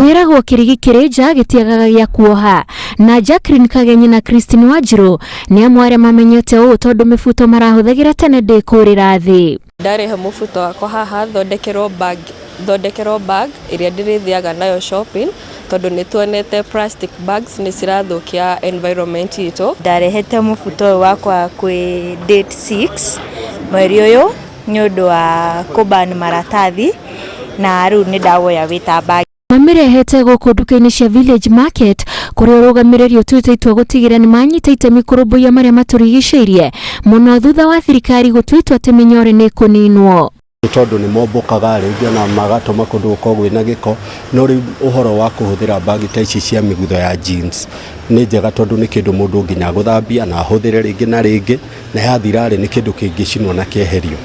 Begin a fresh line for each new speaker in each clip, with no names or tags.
Kwĩragwo kĩrigi kĩrĩ nja gĩtiagaga gĩa kuoha. Na Jacqueline Kagenyi na Christine Wanjirũ nĩ amwe arĩa mamenyete ũũ tondũ mĩbuto marahũthagĩra tene ndĩkũrĩra thĩ.
Ndarehe mũbuto wakwa haha thondekerwo bag, thondekerwo bag ĩrĩa ndĩrĩthiaga nayo shopping tondũ nĩ tuonete plastic bags nĩ cirathũkia environment itũ.
Ndarehete mũbuto ũyũ wakwa kwĩ date 6 mweri ũyũ nĩ ũndũ wa kũ-burn maratathi na rĩu nĩ ndawoya wĩ ta bag.
Mamĩrehete gũkũ nduka-inĩ cia Village Market kũrĩa ũrũgamĩrĩri ũtuĩte itua gũtigĩrĩra nĩ manyita itemi kũrũmbũiya marĩa matũrigicĩirie mũno thutha wa thirikari gũtua itua atĩ mĩnyore nĩ ĩkũninwo.
Nĩ tondũ nĩ mombũkaga rĩngĩ ona magatũma kũndũ gũkorwo kwĩna gĩko, no rĩu ũhoro wa kũhũthĩra bagi ta ici cia mĩgutho ya jeans nĩ njega tondũ nĩ kĩndũ mũndũ nginya agũthambia na ahũthĩre rĩngĩ na rĩngĩ, na yathira rĩ, nĩ kĩndũ kĩngĩcinwo na kĩeherio.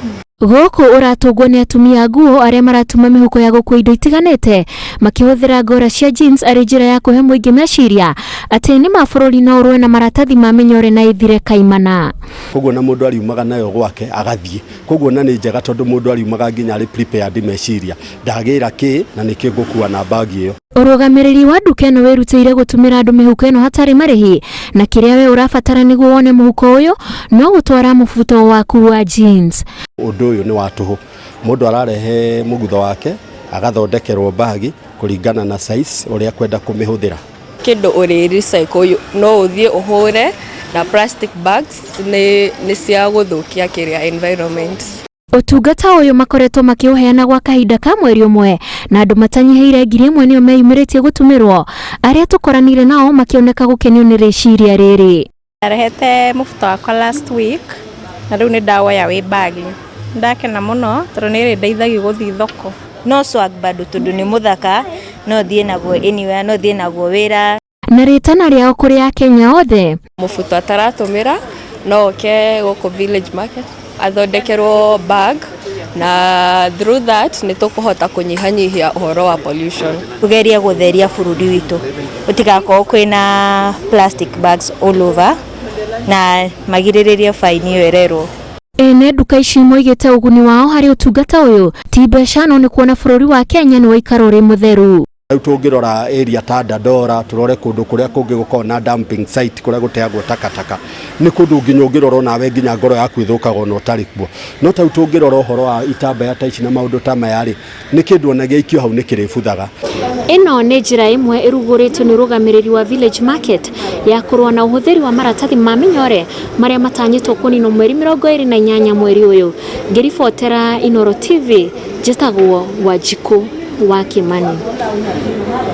Gũkũ ũratũngwo nĩ atumia nguo arĩa maratuma mĩhuko ya gũkua indo itiganĩte makĩhũthĩra ngora cia jeans arĩ njĩra ya kũhe mũingĩ meciria atĩ nĩ ma bũrũri no ũrũe na maratathi ma mĩnyore na ĩthire kaimana.
Koguo na mũndũ ariumaga nayo gwake agathiĩ, koguo na nĩ njega tondũ mũndũ ariumaga nginya arĩ prepared meciria, ndagĩra kĩ na nĩkĩ ngũkua na bagi ĩyo.
Ũrũgamĩrĩri wa nduka ĩno wĩrutĩire gũtumĩra andũ mĩhuko ĩno hatarĩ marĩhi na kĩrĩa we ũrabatara nĩguo wone mũhuko ũyũ no gũtwara mũbuto waku wa jeans.
Ũndũ ũyũ nĩ wa tũhũ, mũndũ ararehe mũgutho wake agathondekerwo bagi kũringana na size ũrĩa akwenda kũmĩhũthĩra.
Kĩndũ ũrĩ recycle no ũthiĩ ũhũre na plastic bags nĩ cia gũthũkia kĩrĩa environment.
Ũtungata ũyũ makoretwo makĩũheana gwa kahinda ka mweri ũmwe na andũ matanyihĩire 1000 nĩo meyumĩrĩtie gũtumĩrwo arĩa tũkoranire nao makĩoneka gũkenio nĩ rĩciria rĩrĩ.
Ndarehete mũbuto wakwa last week na rĩu nĩ ndawoya wĩ bagi. Ndakena mũno tondũ nĩ ĩrĩndeithagia gũthiĩ thoko.
No swag bado tondũ nĩ mũthaka, no thiĩ naguo anywhere, no thiĩ naguo wĩra.
Na rĩtana rĩao kũrĩ akenya othe.
Mũbuto ataratũmĩra no oke gũkũ Village Market athondekerwo bag na through that nĩ tũkũhota kũnyihanyihia ũhoro wa pollution.
Tũgerie gũtheria bũrũri witũ gũtigakorwo kwĩna plastic bags all over na magirĩrĩrie faini ĩyo ĩrerwo.
Ene nduka ici moigĩte ũguni wao harĩ ũtungata ũyũ ti mbeca no nĩ kuona bũrũri wa Kenya nĩ waikara ũrĩ mũtheru.
Rĩu tũngĩrora area ta Dandora, tũrore kũndũ kũrĩa kũngĩ gũkoragwo na dumping site kũrĩa gũteagwo takataka, nĩ kũndũ nginya ũngĩrora onawe nginya ngoro yaku ĩthũkaga ona ũtarĩ kuo. No ta rĩu tũngĩrora ũhoro wa itambaya ta ici na maũndũ ta maya rĩ, nĩ kĩndũ ona gĩaikio hau nĩ kĩrĩbuthaga.
Ĩno nĩ njĩra ĩmwe ĩrugũrĩtio nĩ ũrũgamĩrĩri wa Village Market ya kũrũa na ũhũthĩri wa maratathi ma mĩnyore marĩa matanyĩtwo kũninwo mweri 28 mweri ũyũ. Ngĩribotera Inooro TV, njĩtagwo Wanjikũ wa Kimani.